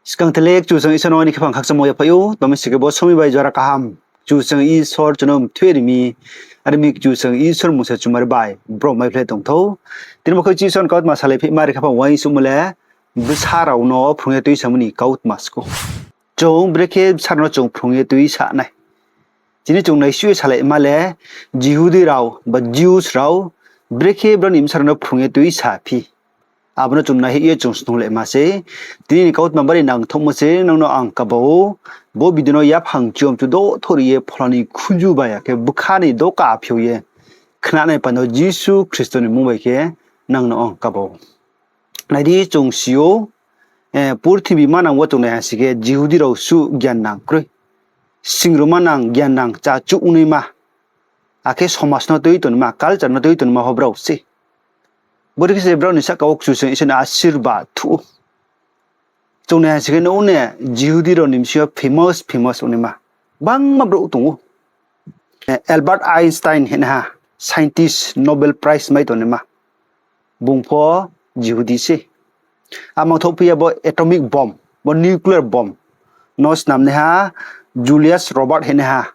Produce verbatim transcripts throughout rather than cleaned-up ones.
Skang the le Kchusoyang Isor no aini khephang khakchangmo yaphaih ou, tma mi sing khe bo somoing bai jora kaham Kchusoyang Isor chung no mthui ri mi, are mi Kchusoyang Isor mungsa chumari bai brom mai phlai tong thou. Tini bo khe Kchusoyang kautma salai phima ri khephang uaingsouhmo le bsa rao no phrung ye tuisamo ni kautma skou. Chung brekhe bsa rao no chung phrung ye tuisa nai. Tini chung naisuh ye salaima le Jihudi rao ba Jews rao brekhe brao ni bsa rao no phrung ye tuisa phi. Abo no chung naihoih ye chung snunglai ma sei. Tini ni kautma bari nangthouhmo se nang no ang kaba ou. Bo video no yaphang chiyom chu dothori ye phola ni khunju bai ya khe bkha ni doka phiouh ye khnanai panda Jisu Khristo ni mmung bai khe nang no ang kaba ou. Nai di, chung si ou, purthimbi manang wo chung nai ha sing khe Jihudi rao suh gyan nang kroi. Singruma nang, gyan nang, chachuh ongnaima, akhe somaj no tui tongnaima, culture no tui tongnaima pho brao se. Bodei khe se brao ni sahka wo Kchusoyang Isor ni asirbad thuh ou. Chung nai ha sing khe nuh ou ne, Jihudi rao ni bsing yo famous, famous ongnaima gbangma brouh tong ou. Albert Einstein hinaiha, scientist, Nobel Prize mai tongnaima, bung pho Jihudi se. Amang thouhphi ya bo atomic bomb, bo nuclear bomb no snamnaiha Julius Robert hinaiha,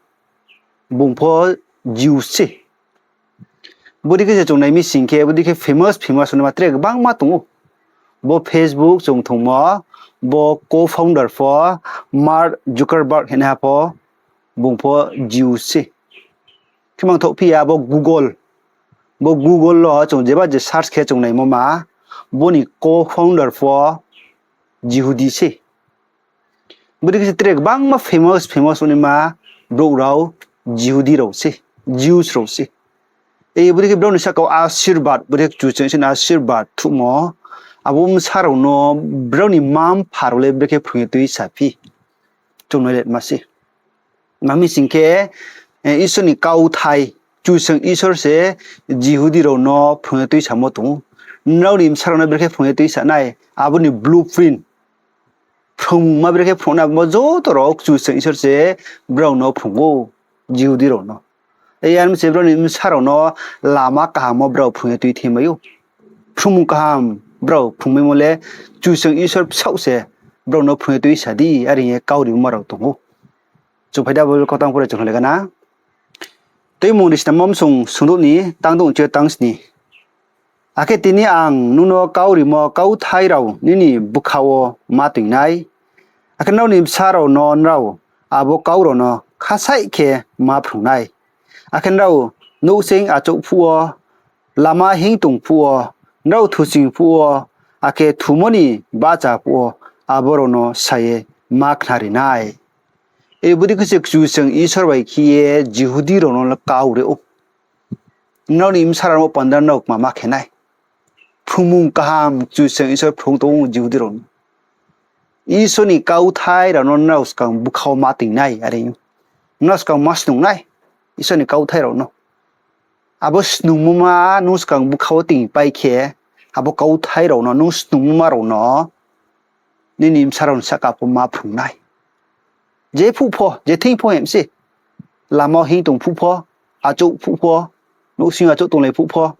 bung pho Jew se. Bodei khe se chung nai mi sing khe, bodei khe famous, famous ongnaima tre gbangma tong ou. Bo Facebook chung thungmo, bo co-founder pho, Mark Zuckerberg hinaiha pho, bung pho Jew se. Khe mang thouhphi ya bo Google, bo Google wo chung jeba je search khe chung naimo ma, bo ni co-founder pho Jihudi se. Bodei khe se tre gbangma famous, famous ongnaima brouh rao Jihudi rao se, Jews rao se. Bodei khe brao ni sahka wo asirbad, bodei khe Kchusoyang Isor ni asirbad thuhmo, abo bsa rao no brao ni mma-mpha rao le brekhe phrung ye tuisa phi, chung nai le ma se. Tma mi sing khe, Isor ni kauthai, Kchusoyang Isor se Jihudi rao no phrung ye tuisamo tong ou. Nrao ni bsa rao no brekhe phrung ye tuisa nai, abo ni blueprint, phrungmungma brekhe phrung nai, abo joto rao Kchusoyang Isor se brao no phrung ou, Jihudi rao no. Yar mi se brao ni bsa rao no lama kaham wo brao phrung ye tuithimai ou. Phrungmung kaham brao phrungmaimo le Kchusoyang Isor bsaoh se brao no phrung ye tuisa di, are hing ye kau rimo ma rao tong ou. Chung phai da, Bible kautang pore chung le gana. Tuimung Risnamo bsung sungdouh ni tangdouh chi yo tangsni. Akhe tini ang nung no kau rimo kauthai rao nini bkha wo ma toing nai. Akhe nrao ni bsa rao no nrao abo kau rao no khasaih khe ma phrung nai. Akhe nrao nouhsing achouh phuh wo, lama hinng tong phuh wo, nrao thusing phuh wo, akhe thumo ni bahcha phuh wo, abo rao no sa ye ma khnari nai. Bodei khe se Kchusoyang Isor bai khe ye Jihudi rao no le kau ri ou. Nrao ni bsa rao no panda nrao kma ma khe nai. Phrungmung kaham Kchusoyang Isor phrung tong ou Jihudi rao no. Isor ni kauthai rao no nrao skang bkha wo ma toing nai, are nrao skang ma snung nai Isor ni kauthai rao no. Abo snungmoma nung skang bkha wo toingpai khe, abo kauthai rao no, nung snungmoma rao no nini bsa rao ni sahka pho ma phrung nai. Je phuh pho, je thing pho hem se, lama wo hinng tong phuh pho, achouh phuh pho, nouhsing achouh tonglai phuh pho,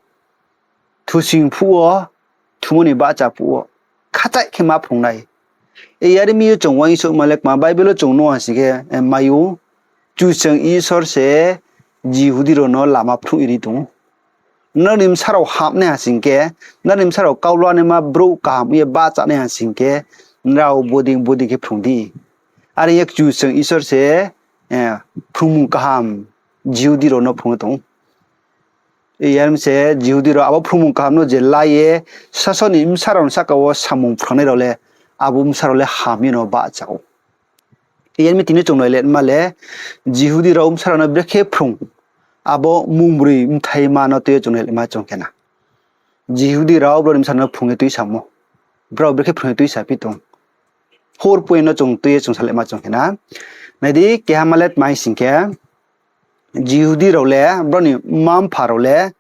thusing phuh wo, thumo ni bahcha phuh wo, khachaih khe ma phrung nai. Yar mi yo chung uaingsouhma le kma, Bible wo chung nuh ha sing khe, mai ou, Kchusoyang Isor se Jihudi rao no lama phnuh ri tong ou. Nrao ni bsa rao ham nai ha sing khe, nrao ni bsa rao kau lanaima brouh kaham ye bahcha nai ha sing khe, nrao bodei bodei khe phrung di. Are ye Kchusoyang Isor se phrungmung kaham Jihudi rao no phrung ye tong ou. Yar mi se Jihudi rao abo phrungmung kaham no je la ye, sasao ni bsa rao ni sahka wo samung phrungnai rao le, abo bsa rao le ham ye no bahcha ou. Yar mi tini chung nai le ma le, Jihudi rao bsa rao no brekhe phrung, abo mungbroi bthaima no tui ye chung nai le ma chung khe na. Jihudi rao brao ni bsa rao no phrung ye tuisamo. Brao brekhe phrung ye tuisa phi tong. Four point no chung tui ye chung sa le ma chung khe na. Nai di, keha ma le tma hing sing khe, Jihudi rao le, brao ni mma-mpha rao le,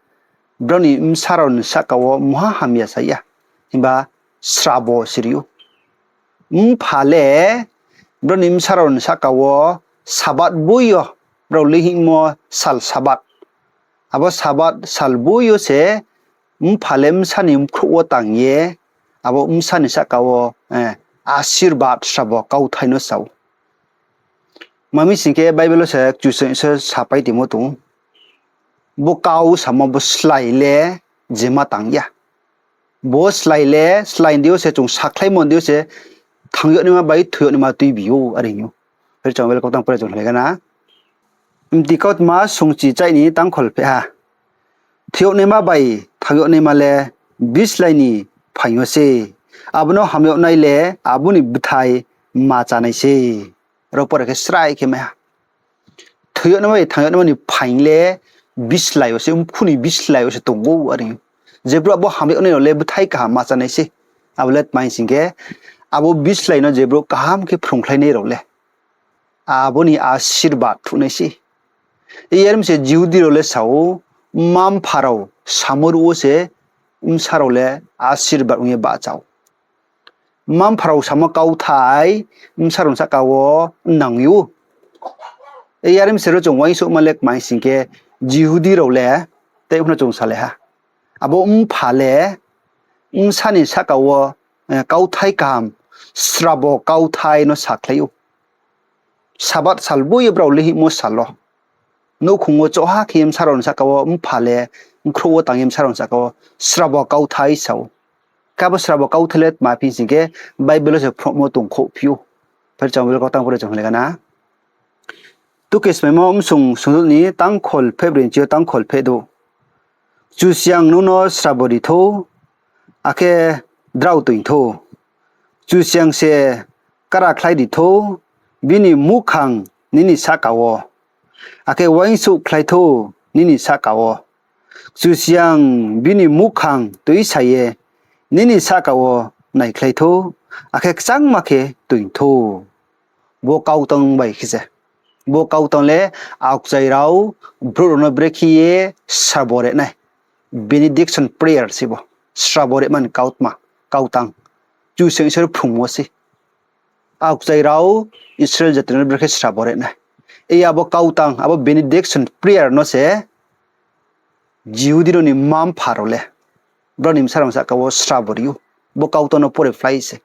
brao ni bsa rao ni sahka wo mungha hamya sa ya, himba srabo siri ou. Mpha le, brao ni bsa rao ni sahka wo Sabath boi yo, brao le hingmo sal Sabath. Abo Sabath sal boi yo se mpha le bsa ni bkhrouh wo tang ye, abo bsa ni sahka wo asirbad srabo kauthai no sa ou. Tma mi sing khe Bible wo se Kchusoyang Isor sapai tongmo tong ou. Bo kau samo bo slái le jema tang ya. Bo slái le, slái ni deing yo se chung sakhlaimo ni deing yo se, thanng yag naima bai thoi yag naima tuibi ou, are hing ou. Phai di chung Bible kautang pore chung khlai gana. Mti kautma sungchi chaih ni tangkhol pheh ha. Thoi yag naima bai thanng yag naima le bislái ni phaing yo se. Abo no ham yag nai le abo ni bthai ma chá nai se. Ro pore khe srai khe mai ha. Thoi yag naima bai thanng yag naima ni phaing le bislái yo se, mkhu ni bislái yo se tong ou, are hing ou. Je brouh abo ham yag nai rao le bthai kaham ma chá nai se. Abo le tma hing sing khe, abo bislái no je brouh kaham khe phrungkhlainai rao le abo ni asirbad thuh nai se. Iyar mi se Jihudi rao le sa ou, mma-mpha rao samo ruh wo se bsa rao le asirbad ong ye bahcha ou. Mma-mpha rao samo kauthai bsa rao ni sahka wo nang ou. Iyar mi se ro chung uaingsouhma le tma hing sing khe, Jihudi rao le, tei pho no chung salai ha. Abo mpha le bsa ni sahka wo, eh, kauthai kaham, srabo kauthai no sakhlai ou. Sabath sal bo ye brao lehihmo sal wo, nouhkhong wo choha khe ye bsa rao ni sahka wo mpha le, bkhrouh wo tang ye bsa rao ni sahka wo srabo kauthai sa ou. Khe abo srabo kauthai le tma phi sing khe, Bible wo se phnuhmo tongkhouhphi ou. Phai di chung Bible kautang pore chung khlai gana. Tukesmaimo bsung sungdouh ni tangkhol pheh broi ni chi yo tangkhol pheh douh. Kchusoyang nung no srabo ri thou, akhe drao toing thou. Kchusoyang se kara khlai ri thou, bini muhkhang nini sahka wo, akhe uaingsouhkhlai thou nini sahka wo. Kchusoyang bini muhkhang tuisa ye nini sahka wo naikhlai thou, akhe kchangma khe toing thou. Bo kautang bai khe se. Bo kautang le aokchai rao brouh rao no brekhe ye srabo ri nai. Benediction prayer se bo. Srabo rima ni kautma, kautang. Kchusoyang Isor phrungmo se. Aokchai rao Israel jati no brekhe srabo ri nai. Iya bo kautang, abo benediction prayer no se Jihudi rao ni mma-mpha rao le brao ni bsa rao ni sahka wo srabo ri ou. Bo kautang no pore phlai se.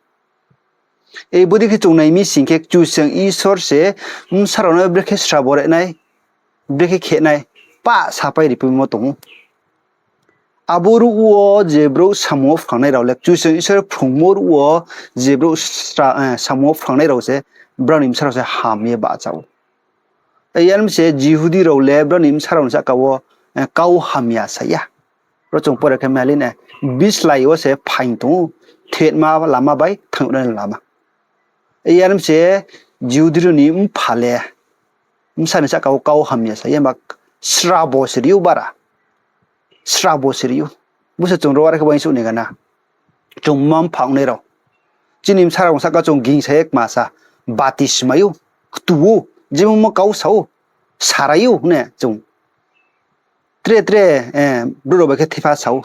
Ei bodei khe chung nai mi sing khe Kchusoyang Isor se bsa rao no brekhe srabo ri nai, brekhe khe nai, pah sapai ri phaimo tong ou. Abo ruh wo je brouh samung wo phrungnai rao le, Kchusoyang Isor phrungmo ruh wo je brouh sra-, eh, samung wo phrungnai rao se, brao ni bsa rao se ham ye bahcha ou. Iyar mi se Jihudi rao le brao ni bsa rao ni sahka wo, eh, kau hamya sa ya. Ro chung pore khe mai ha le nai, bislái wo se phaing tong ou, thetma lama bai thanng yag nai lama. Iyar mi se Jihudi rao ni mpha le bsa ni sahka wo kau hamya sa ya, himba srabo se ri ou bara. Srabo se ri ou. Bo se chung ro are khe uaingsouh nai gana. Chung mma-mpha ongnai rao, chini bsa rao ni sahka chung gingsa ye kma sa, batismai ou, ktu ou, jemon mo kau sa ou, sarai ou hing ye chung tre tre, eh, brouh rao bai khe thepha sa ou.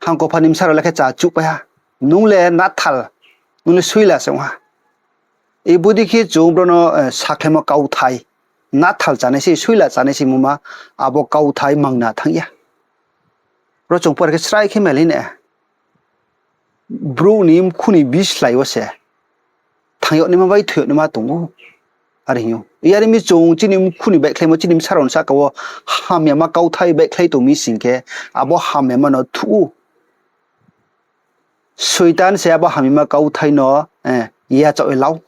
Hangkopha ni bsa rao le khe chá chuhpai ha. Nung le nathal, nung le suila se ong ha. Ei bodei khe chung brao no, eh, sakhlaimo kauthai, nathal chánai se, suila chánai se mungma, abo kauthai mangna thanng ya. Ro chung pore khe srai khe mai ha le nai. Brouh ni mkhu ni bislái wo se thanng yag naima bai thoi yag naima tong ou, are hing ou. Iyar mi chung chini mkhu ni baihkhlaimo, chini bsa rao ni sahka wo hamyama kauthai baihkhlai tong mi sing khe, abo hamyama no thuh ou. Soitan se abo hamyama kauthai no, eh, yachaoh ye la ou.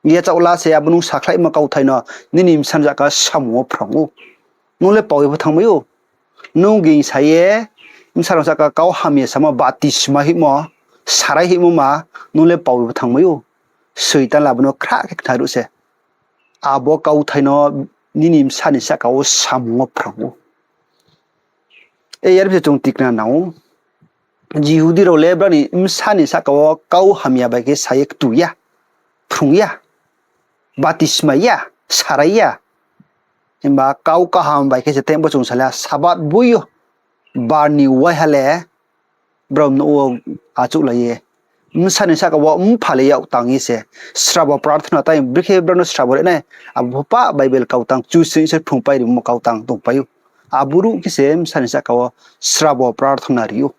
Yachaoh la se abo nung sakhlaimo kauthai no nini bsa ni sahka samung wo phrung ou. Nung le pao ye pho thanngmai ou. Nung gingsa ye bsa rao ni sahka kau hamya samo, batismai hoihmo, sarai hoihmo ma, nung le pao ye pho thanngmai ou. Soitan le abo no khrah khe khnaruh se, abo kauthai no nini bsa ni sahka wo samung wo phrung ou. Iyar mi se chung tikna nang ou. Jihudi rao le brao ni bsa ni sahka wo kau hamya bai khe sa ye ktu ya, phrung ya, batismai ya, sarai ya. Himba kau kaham bai khe se tei bo chung salai ha, Sabath boi yo bar ni waiha le brao nouh wo achouhlai ye, bsa ni sahka wo mpha le yak tang ye se srabo prarthona tai brekhe brao no srabo ri nai, abo pho pah Bible kautang, Kchusoyang Isor phrungpai rimo kautang tongpai ou. Abo ruh khe se bsa ni sahka wo srabo prarthona ri ou.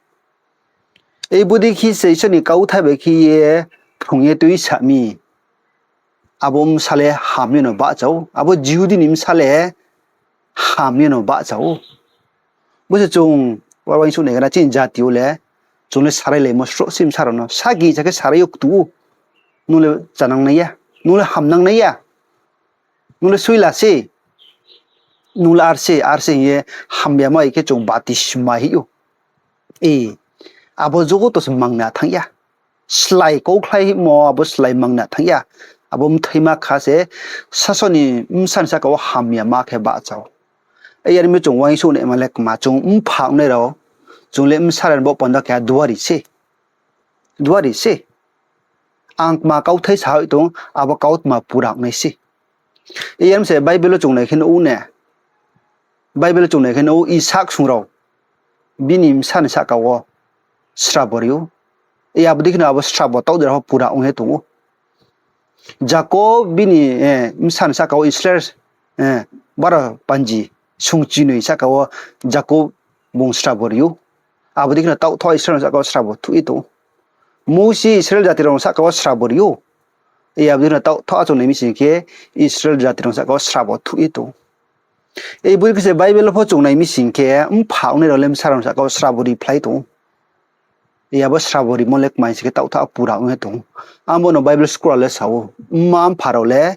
Ei bodei khe se Isor ni kauthai bai khe ye phrung ye tuisa mi, abo bsa le ham ye no bahcha ou, abo Jihudi ni bsa le ham ye no bahcha ou. Bo se chung uaingsouh nai gana chini jati yo le, chung le sarai laimo srouh se bsa rao no. Sa gingsa khe sarai yo ktu ou. Nung le chanang nai ya, nung le hamnang nai ya, nung le suila se, nung le ar se, ar se hing ye hamyama bai khe chung batisma hih ou. E, abo joto se mangna thanng ya. Slái kaukhlai hingmo abo slái mangna thanng ya. Abo bthaima kha se sasao ni bsa ni sahka wo hamyama khe bahcha ou. Yar mi chung uaingsouh naima le kma, chung mpha ongnai rao, chung le bsa rao ni baoh panda keha duari se. Duari se. Ang kma kauthai sa hoih tong, abo kautma pura ongnai se. Yar mi se Bible wo chung nai khe nuh ou ne. Bible wo chung nai khe nuh ou, Isak sung rao bini bsa ni sahka wo srabo ri ou. Abo dei khe no abo srabo taoh dera pho pura ong ye tong ou. Jakob bini, eh, bsa ni sahka wo Israel, eh, baro panji sungchinoi sahka wo Jakob bung srabo ri ou. Abo dei khe no taoh tho Israel sahka wo srabo thuh ye tong ou. Mousi Israel jati rao sahka wo srabo ri ou. Abo dei khe no taoh tho achouh nai mi sing khe Israel jati rao sahka wo srabo thuh ye tong ou. Bo dei khe se Bible wo pho chung nai mi sing khe, mpha ongnai rao le bsa rao ni sahka wo srabo ri phlai tong ou. Abo srabo rimo le kma sing khe taoh tho pura ong ye tong ou. Abo no Bible scholar le sa ou, mma mpha rao le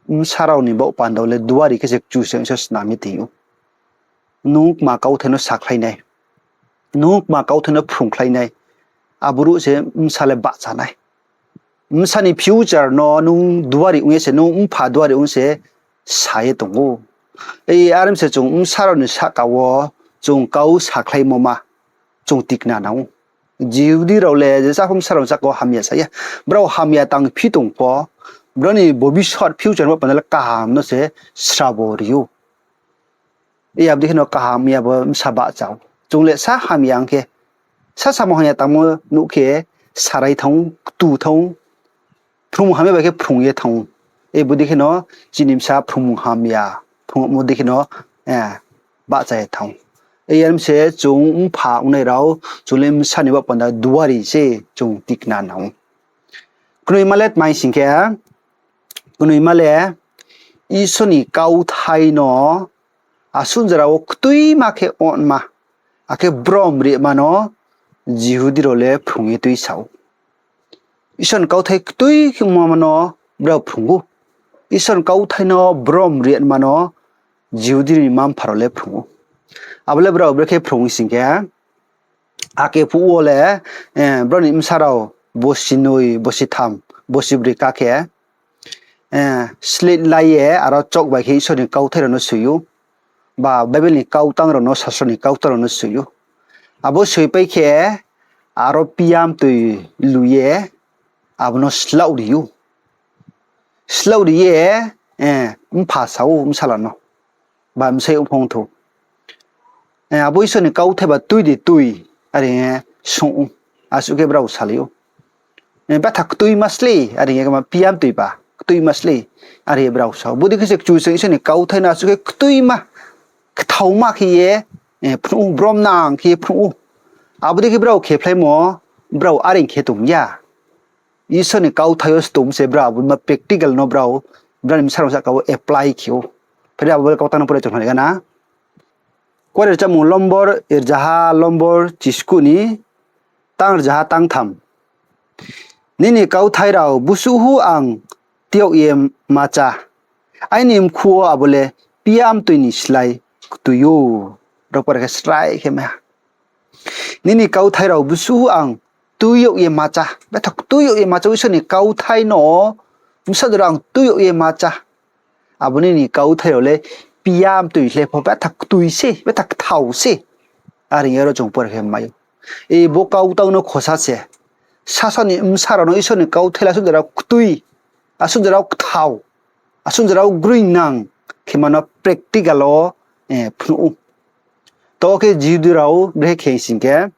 bsa rao ni baoh panda le duari khe se Kchusoyang se snam ye tong ou. Nung kma kauthai no sakhlai nai, nung kma kauthai no phrungkhlai nai, abo ruh se bsa le bahcha nai. Bsa ni future no nung duari ong ye se, nung mpha duari ong se sa ye tong ou. Are mi se chung bsa rao ni sahka wo chung kau sakhlaimo ma chung tikna nang ou. Jihudi rao le je sa pho bsa rao ni sahka wo hamya sa ya. Brao hamya tang phi tong pho, brao ni bobisot future ni baoh panda le kaham no se srabo ri ou. Abo dei khe no kaham ya bo bsa bahcha ou. Chung le sa hamya ong khe, sa samung hamya tangmo nuh khe, sarai thanng ou, ktu thanng ou, phrungmung hamya bai khe phrung ye thanng ou. Bo dei khe no chini bsa phrungmung hamya, phrungmo dei khe no, eh, bahcha ye thanng ou. Yar mi se chung mpha ongnai rao, chung le bsa ni baoh panda duari se chung tikna nang ou. Knoima le tma sing khe, knoima le Isor ni kauthai no asuh jora wo ktuima khe onma, akhe brom rima no Jihudi rao le phrung ye tuisa ou. Isor ni kauthai ktui khe ongma no brao phrung ou. Isor ni kauthai no brom rima no Jihudi ni mma mpha rao le phrung ou. Abo le brao brekhe phrung sing khe, ake phuh wo le, eh, brao ni bsa rao bosi noi, bosi tham, bosi broi ka khe, eh, slate lai ye aro chouh bai khe Isor ni kauthai rao no soi ou. Ba Bible ni kautang rao no, sasro ni kautang rao no soi ou. Abo soipai khe aro piamtoi lu ye abo no slaoh ri ou. Slaoh ri ye, eh, mpha sa ou bsala no, ba bsayouh phongthou. Eh, abo Isor ni kauthai ba tui de tui, are hing ye swunng ou. Asuh khe brao salai ou, eh, betha ktuima slei, are hing ye kma piamtoi ba ktuima slei, are hing ye brao sa ou. Bodei khe se Kchusoyang Isor ni kauthai no asuh khe ktuima, kthaoma khe ye, eh, phnuh ou, bromnang khe ye phnuh ou. Abo dei khe brao khephlaimo, brao are khe tong ya. Isor ni kauthai yo se tong se brao abo ma practical no brao, brao ni bsa rao sahka wo apply khe ou. Phai di abo le kautang no pore chung nai gana. Kuare rchamung lombor rzaha lombor chiskuh ni tang rzaha tang tham. Nini kauthai rao busuh hu ang tuiyouh ye ma chá. Aini mkhu wo abo le piamtoi ni slái ktui ou. Ro pore khe srai khe mai ha. Nini kauthai rao busuh hu ang tuiyouh ye ma chá. Betha tuiyouh ye ma chá, Isor ni kauthai no bsa jora ang tuiyouh ye ma chá. Abo nini kauthai rao le piamtoi le pho betha ktui se, betha kthao se. Are hing ye ro chung pore khe mai ou. Bo kautang no khosa se. Sasao ni bsa rao no Isor ni kauthai le asuh jora ktui, asuh jora kthao, asuh jora groingnang khe ma no practical wo, eh, phnuh ou. To khe Jihudi rao brekhe khe sing khe,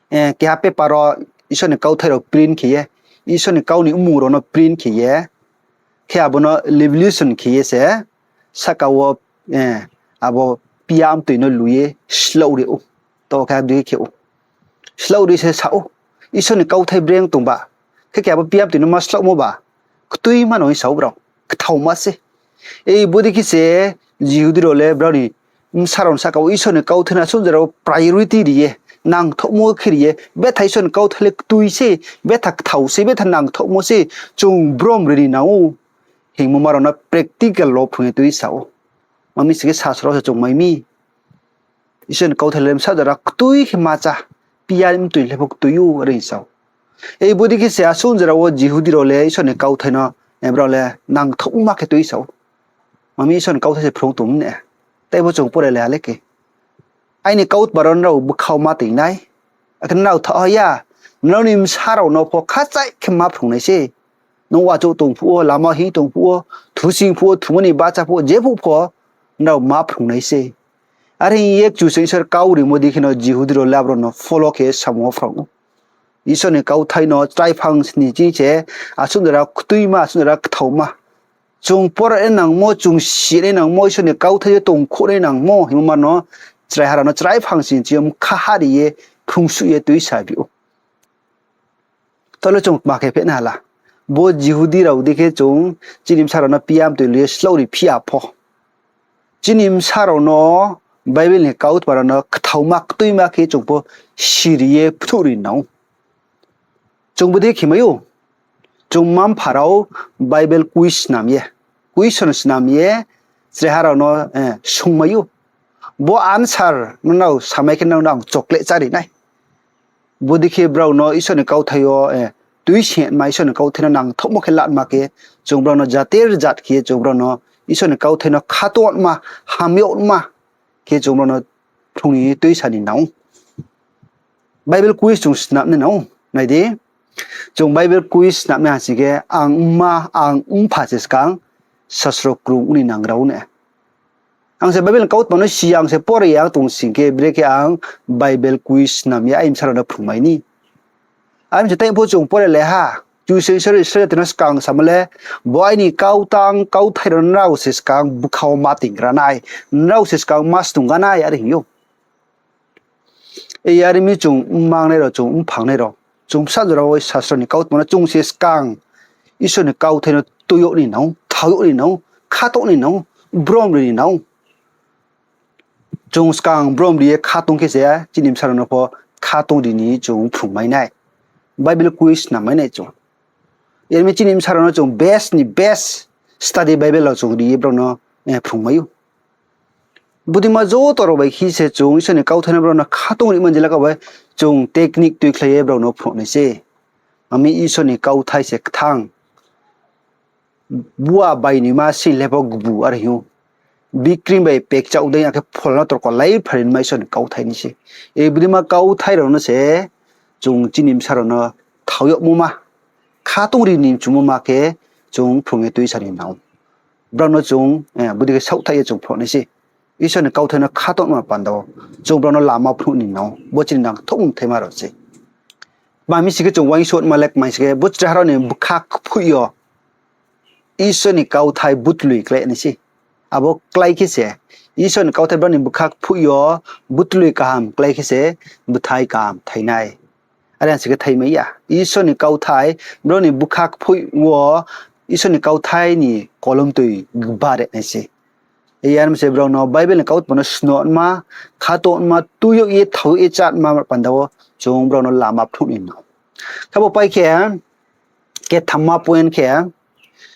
eh, keha paper wo Isor ni kauthai rao print khe ye, Isor ni kau ni mmung rao no print khe ye, khe abo no lamination khe ye se, sahka wo, eh, abo piamtoi no lu ye slaoh ri ou. To khe abo dei khe ou. Slaoh ri se sa ou, Isor ni kauthai breng tongba, Khe khe abo piyamtoi no ma slaohmo ba, ktuima no hing sa ou brao, kthaoma se. Ei bodei khe se Jihudi rao le brao ni bsa rao ni sahka wo Isor ni kauthai no asuh jora wo priority ri ye, nangthouhmo khe ri ye, betha Isor ni kauthai le ktui se, betha kthao se, betha nangthouhmo se, chung brom ri ni nang ou hingmo ma rao no practical rao phrung ye tuisa ou. Ma mi sing khe sasro se chung mai mi. Isor ni kauthai le bsa jora ktui khe ma chá, piyamtoi le pho ktui ou are hing sa ou. Ei bodei khe se asuh jora wo Jihudi rao le Isor ni kauthai no, eh, brao le nangthouhma khe tuisa ou. Ma mi Isor ni kauthai se phrung tong ne. Tei bo chung pore le ha le khe. Aini kautma rao nrao bkha wo ma toing nai. Akhe nrao thaoh ha ya, nrao ni bsa rao no pho khachai khe ma phrung nai se. Nung wachouh tong phuh wo, lama hing tong phuh wo, thusing phuh wo, thumo ni bahcha phuh wo, jephuh pho nrao ma phrung nai se. Are hing ye Kchusoyang Isor kau rimo dei kheno Jihudi rao le abrao no follow khe samung wo phrung ou. Isor ni kauthai no chrai phang sni ching se, asuh jora ktuima, asuh jora kthaoma. Chung pore nangmo, chung si nai nangmo, Isor ni kauthai ye tongkhouh nai nangmo hingmo ma no, chraiha rao no chrai phang sni ching yo bkha ha ri ye, phrungsuh ye tuisa bi ou. Taoh le chung tma khe phehnai ha la. Bo Jihudi rao dei khe chung chini bsa rao no piyamtoi le ye slaoh ri phi ya pho, chini bsa rao no Bible ni kautma rao no kthaoma ktuima khe chung pho si ri ye phnuh ri nang ou. Chung bodei khe mai ou. Chung mma-mpha rao Bible quiz snam ye, question snam ye, chraiha rao no, eh, sungmai ou. Bo answer no nrao samai khe nrao no ang chocolate chári nai. Bodei khe brao no Isor ni kauthai yo, eh, tuisingma, Isor ni kauthai no nangthouhmo khe latma khe, chung brao no jater jat khe ye chung brao no Isor ni kauthai no khatongma, hamyagma khe chung brao no phrung ni tuisa ni nang ou. Bible quiz chung snam nai nang ou, nai di. Chung Bible quiz snam nai ha sing khe ang mma, ang mpha se skang sasro krung ong ni nang rao ne. Ang se Bible ni kautma no si ya, ang se pore ya tong sing khe, brekhe ang Bible quiz snam ye aini bsa rao no phrungmai ni. Aini se tei pho chung pore le ha, Kchusoyang Isor Israel jati no skang samo le, bo aini kautang kauthai rao no nrao se skang bkha wo ma toinggra nai, nrao se skang ma snungga nai are hing ou. Ei are mi chung mma ong nai rao, chung mphang nai rao, chung bsa jora wo sasro ni kautma no chung se skang Isor ni kauthai no tui yag ni nang ou, thao yag ni nang ou, khatong ni nang ou, brom ri ni nang ou. Chung skang brom ri ye khatong khe se chini bsa rao no pho khatong ri ni chung phrungmai nai. Bible quiz snam mai nai chung. Yar mi chini bsa rao no chung best ni best study Bible rao chung ri ye brao no, eh, phrungmai ou. Bodei ma joto rao bai khe se chung Isor ni kauthai no brao no khatong ri man jela kau bai chung technique tuikhlai ye brao no phrung nai se. Ami Isor ni kauthai se kthang. Bua bai ni ma sing le pho gbu are hing ou. Bikring bai pekchah dei akhe phola no torko lai phari ni ma Isor ni kauthai ni se. Ei bodei ma kauthai rao no se chung chini bsa rao no thao yagmo ma, khatong ri ni mchumo ma khe chung phrung ye tuisa ni nang ou. Brao no chung, eh, bodei khe saohthaih ye chung phrung nai se. Isor ni kauthai no khatongma panda wo chung brao no lama phnuh ni nang ou. Bo chini nangthouh mthaima rao se. Ma mi sing khe chung uaingsouhma le kmai sing khe, bo chraiha rao ni bkha kphuih yo Isor ni kauthai butloi klái nai se. Abo klái khe se, Isor ni kauthai brao ni bkha kphuih yo butloi kaham klái khe se, bthai kaham thai nai. Are ang sing khe thaimai ya. Isor ni kauthai brao ni bkha kphuih wo Isor ni kauthai ni kolomtoi bare nai se. Yar mi se brao no Bible ni kautma no snunma, khatongma, tui yag ye, thao yag ye chánma panda wo chung brao no lama phnuh ni nang ou. Khe bo pai khe, kethamma point khe,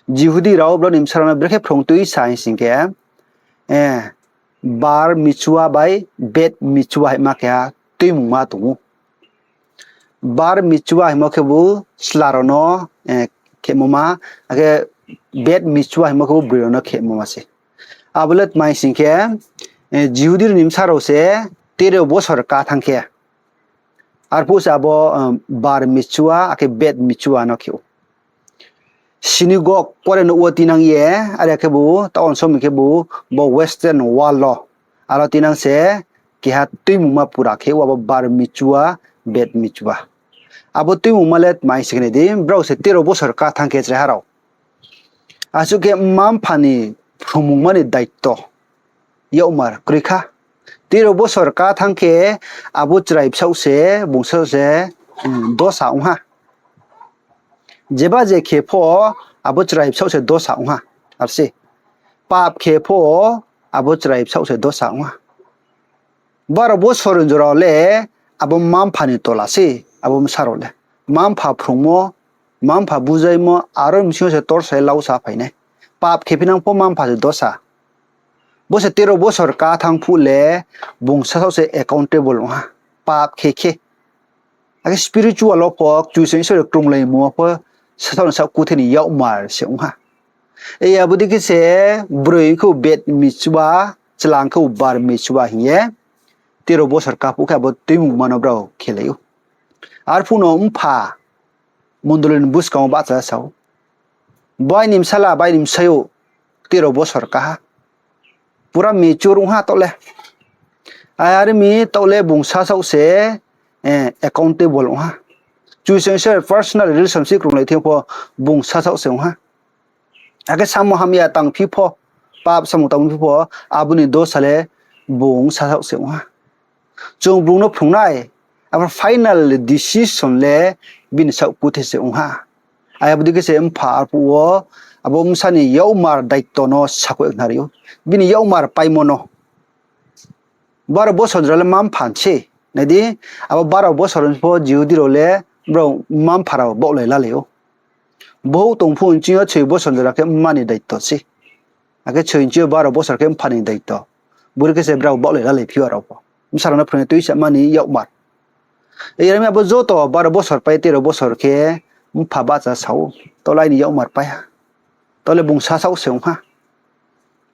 Jihudi rao brao ni bsa rao no brekhe phrung tuisa hing sing khe, eh, bar mitzvah bai bet mitzvah hingma keha tuimungma tong ou. Bar mitzvah hingmo khebu chla rao no, eh, khemo ma, akhe bet mitzvah hingmo khebu broi rao no khemo ma se. Abo le tma hing sing khe, eh, Jihudi rao ni bsa rao se tero bosor ká thanng khe, arphuh se abo, eh, bar mitzvah akhe bet mitzvah no khe ou. Synagogue kore nouh wo tinang ye, are khebu, taoh ong somoi khebu, bo Western Wall wo. Aro tinang se, keha tuimungma pura khe ou, abo bar mitzvah, bet mitzvah. Abo tuimungma le tma hing sing khe nai di, brao se tero bosor ká thanng khe chraiha rao. Asuh khe mma-mpha ni phrungmungma ni daito yakmar kroi kha. Tero bosor ká thanng khe abo chrai bsaoh se, bung saoh se, um, dosa ong ha. Jeba je khe pho abo chrai bsaoh se dosa ong ha. Ar se, pap khe pho abo chrai bsaoh se dosa ong ha. Baro bosor ni jora le abo mma-mpha ni tola se, abo bsa rao le. Mma-mpha phrungmo, mma-mpha bujaimo, aro bsing yo se torsa ye lausa phai nai. Pap khe phinang pho mma-mpha se dosa. Bo se tero bosor ká thanng phuh le bung sasaoh se accountable ong ha, pap khe khe. Akhe spiritual wo pho Kchusoyang Isor krunglaimo wo pho sasaoh ni saoh kuthe ni yakmar se ong ha. Abo dei khe se broi khe bed michua, chlang khe bar michua hing ye tero bosor ká phuh khe abo tuimungma no brao khelai ou. Arphuh no mpha mondoli ni buskang wo bahcha sa ou, bai ni bsala, bai ni bsayouh tero bosor ká ha. Pura mature ong ha taoh le. Are mi taoh le bung sasaoh se accountable ong ha. Kchusoyang Isor personal relationship krunglai thing pho bung sasaoh se ong ha. Akhe samung hamya tangphi pho, pap samung tangphi pho, abo ni dosa le bung sasaoh se ong ha. Chung bung no phrung nai, abo final decision le bini saoh kuthe se ong ha. Abo dei khe se mpha arphuh wo abo bsa ni yakmar daito no sakhouh khnari ou. Bini yakmar paimo no. Baro bosor jora le mma-mpha se. Nai di, abo baro bosor ni pho Jihudi rao le brao mma-mpha rao baohlai lalai ou. Bohouh tong phuh nching yo soi bosor jora khe mma ni daito se. Akhe soi nching yo baro bosor khe mpha ni daito. Bore khe se brao baohlai lalai phi ou rao pho. Bsa rao no phrung ye tuisama ni yakmar. Are mi abo joto baro bosor pai tero bosor khe mpha bahcha sa ou, taoh le aini yakmar pai ha. Taoh le bung sasaoh se ong ha.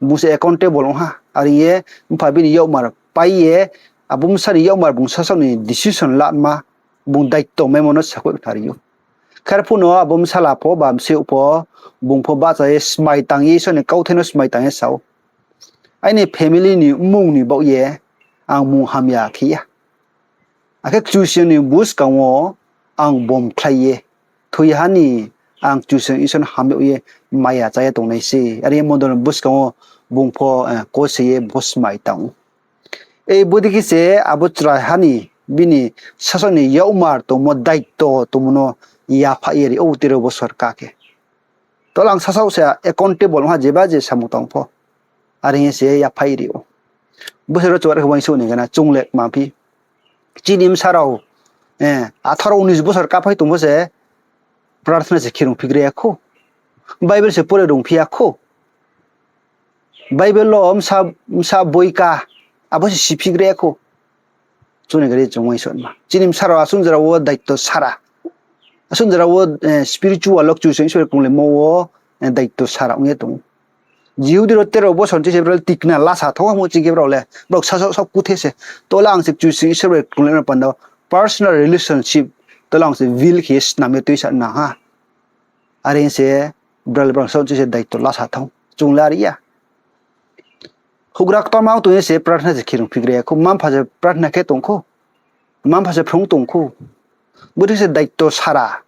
Bung se accountable ong ha. Are ye mpha bini yakmar pai ye, abo bsa ni yakmar bung sasaoh ni decision lama, bung daito maimo no sakhouh khnari ou. Khe arphuh no abo bsala pho ba bsayouh pho, bung pho bahcha ye smai tang ye, Isor ni kauthai no smai tang ye sa ou, aini family ni mmung ni baoh ye ang mung hamya khe ya. Akhe Kchusoyang ni buskang wo ang bomkhlai ye thoi ha ni ang Kchusoyang Isor no hamyag ye maya chá ye tongnai se. Are ye mondoli ni buskang wo bung pho kose ye bo smai tang ou. Bodei khe se abo chrai ha ni bini sasaoh ni yakmar tongmo, daito tongmo no yaphaih ye ri ou tero bosor ká khe. Taoh le ang sasaoh se accountable ong ha, jeba je samung tang pho. Are hing ye se yaphaih ri ou. Bo se ro chung are khe uaingsouh ni gana, chung le kma phi. Chini bsa rao, atharo unis bosor káphai tong pho se, prarthana se khe rungphi gra ya khou. Bible se pore rungphi ya khou. Bible wo bsa boi ká, abo se siphi gra ya khou. Chung ni gari chung uaingsouhma. Chini bsa rao asuh jora wo daito sara. Asuh jora wo spiritual wo Kchusoyang Isor krunglaimo wo daito sara ong ye tong ou. Jihudi rao tero bosor ni se brao le tikna lasa thanng ha mo ching khe brao le. Brao sasaoh saoh kuthe se. Taoh le ang se Kchusoyang Isor bai krunglaimo panda personal relationship. Taoh le ang se will khe ye snam ye tuisa nang ha. Are se brao le brao saoh se daito lasa thanng ou. Chung le are ya. Houhgra ktorma ong tong ye se prarthana se khe rungphi gra ya khou. Mma-mpha se prarthana khe tong khou. Mma-mpha se phrung tong khou. Bodei se daito sara.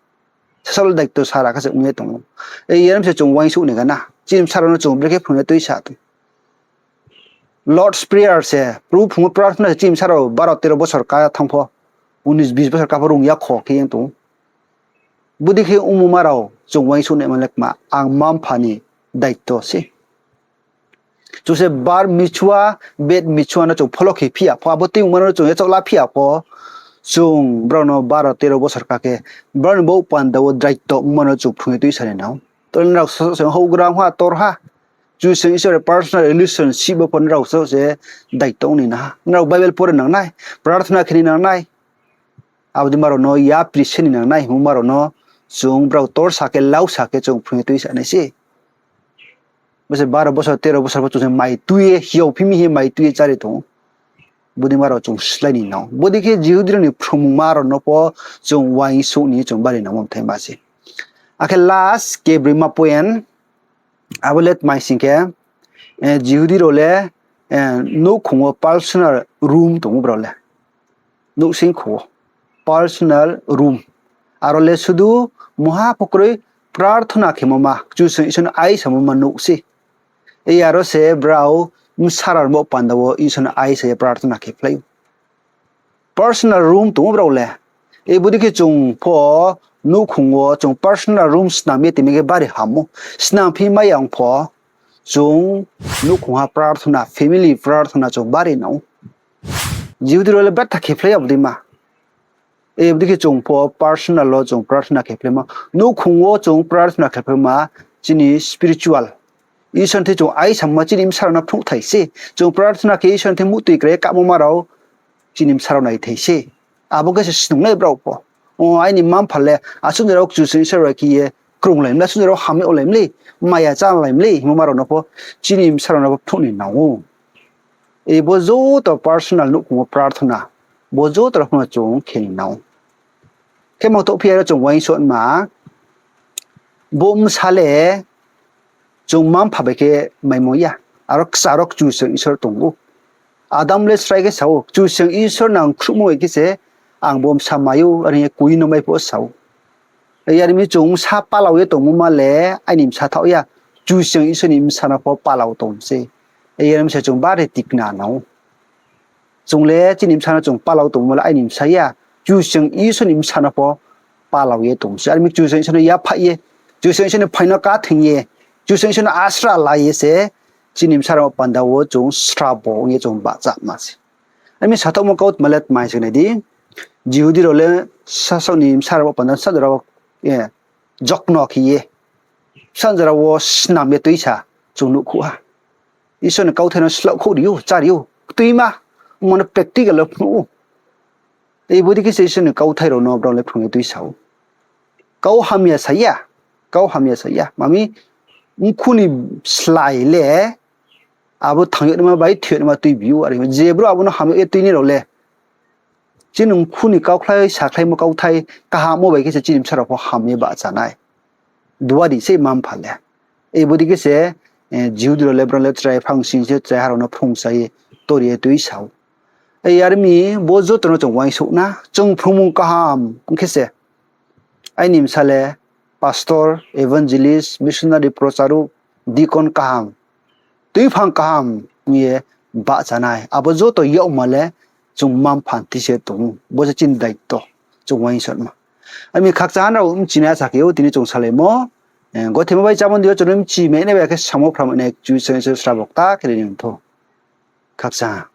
Sasaoh le daito sara khe se ong ye tong ou. Are mi se chung uaingsouh ni gana. Chini bsa rao no chung brekhe phrung ye tuisa tong. Lord's Prayer se, Probu phung wo prarthana se chini bsa rao baro tero bosor ká thanng pho, unis bis bosor ká pho rung ya kho khe ye tong ou. Bodei khe ongmo ma rao chung uaingsouh naima le kma, ang mma-mpha ni daito se. Chung se bar michua, bed michua no chung pholokhe phi ya pho, abo tuimungma no chung yachaoh la phi ya pho, chung brao no baro tero bosor ká khe, brao ni baoh panda wo daito ongma no chung phrung ye tuisa ni nang ou. Taoh le nrao sasaoh se houhgra ong ha, tor ha. Kchusoyang Isor personal relationship bo pho nrao sasaoh se daito ong ni nang ha. Nrao Bible pore nang nai, prarthana khe ni nang nai. Abo dei ma rao no yapri se ni nang nai, himba ma rao no chung brao torsa khe, lausa khe chung phrung ye tuisa nai se. Bo se baro bosor, tero bosor pho chung se mai tui ye, hiao phi mi hing ye mai tui ye chári tong ou. Bodei ma rao chung slái ni nang ou. Bodei khe Jihudi rao ni phrungmungma rao no pho chung uaingsouh ni chung bari nangmo mthaima se. Akhe last kebroima point, abo le tma hing khe, Jihudi rao le nouhkhong wo personal room tong ou brao le. Nouhsingkho wo personal room. Aro le sudu mungha pho kroi, prarthana khemo ma, Kchusoyang Isor no aisamo ma nouh se. Aro se brao bsa rao ni baoh panda wo Isor no aisa ye prarthana khe phlai ou. Personal room tong ou brao le. Bodei khe chung pho nouhkhong wo chung personal room snam ye tongmi khe bari ham ou. Snam phi mai ya ong pho, chung nouhkhong ha prarthona, family prarthona chung bari nang ou. Jihudi rao le betha khephlai ya bodei ma. Bodei khe chung pho personal wo chung prarthona khephlaima. Nouhkhong wo chung prarthona khephlaima, chini spiritual Isor ni thing chung ai samma chini bsa rao no phnuhthai se. Chung prarthona khe Isor ni thing muhtoi krai ye kamo ma rao chini bsa rao naithai se. Abo khe se snungnai brao pho. O, aini mma mpha le asuh jora wo Kchusoyang Isor bai khe ye krunglai mlei, asuh jora wo ham yag lai mlei, maya chálai mlei hingmo ma rao no pho chini bsa rao no pho phnuh ni nang ou. Bo joto personal nouhkhong wo prarthona, bo joto rao pho no chung khe ni nang ou. Khe mangthoh phi ya ro chung uaingsouhma, bo bsa le chung mma mpha bai khe maimo ya. Aro kchar wo Kchusoyang Isor tong ou. Adam le srai khe sa ou, Kchusoyang Isor nang khruhmo bai khe se ang bo bsa mai ou, are hing ye koi no mai pho sa ou. Yar mi chung bsa palau ye tongmo ma le aini bsa thaoh ya, Kchusoyang Isor ni bsa no pho palau tong se. Yar mi se chung bari tikna nang ou. Chung le chini bsa no chung palau tongmo le aini bsa ya, Kchusoyang Isor ni bsa no pho palau ye tong se. Are mi Kchusoyang Isor no yaphaih ye, Kchusoyang Isor ni phaing no káthing ye, Kchusoyang Isor no asra la ye se chini bsa rao panda wo chung srabo ong ye chung bahchama se. Are mi sathaohmo kautma le tma hing se nai di, Jihudi rao le sasaoh ni bsa rao panda sa jora wo jokno khe ye, sa jora wo snam ye tuisa chung nuhkhouh ha. Isor ni kauthai no slaohkhouh ri ou, chári ou, ktuima, omo no practical wo phnuh ou. Bodei khe se Isor ni kauthai rao no brao le phrung ye tuisa ou. Kau hamya sa ya, kau hamya sa ya. Mami, mkhu ni slái le abo thanng yag naima bai thoi yag naima tuibi ou, are je brouh abo no ham yag ye tuinai rao le, chini mkhu ni kaukhlai sakhlaimo kauthai kahammo bai khe se chini bsa rao pho ham ye bahcha nai. Duari sei mma mpha le. Bodei khe se Jihudi rao le brao le chrai phangsing se chraiha rao no phrungsa ye, tori ye tuisa ou. Yar mi bo joto no chung uaingsouh na, chung phrungmung kaham ong khe se, aini bsa le pastor, evangelist, missionary, procharuh, deacon kaham, tuiphang kaham ong ye bahcha nai. Abo joto yagma le chung mma mpha ni thing se tong ou. Bo se chini daito, chung uaingsouhma. Are mi khakchang ha nrao bchi nai asa khe ou, tini chung salaimo, gothe ma bai chámo ni yo chung no bchi mai nai bai khe samo phramai nai Kchusoyang Isor srabo kta khe ri ni thou. Khakchang ha.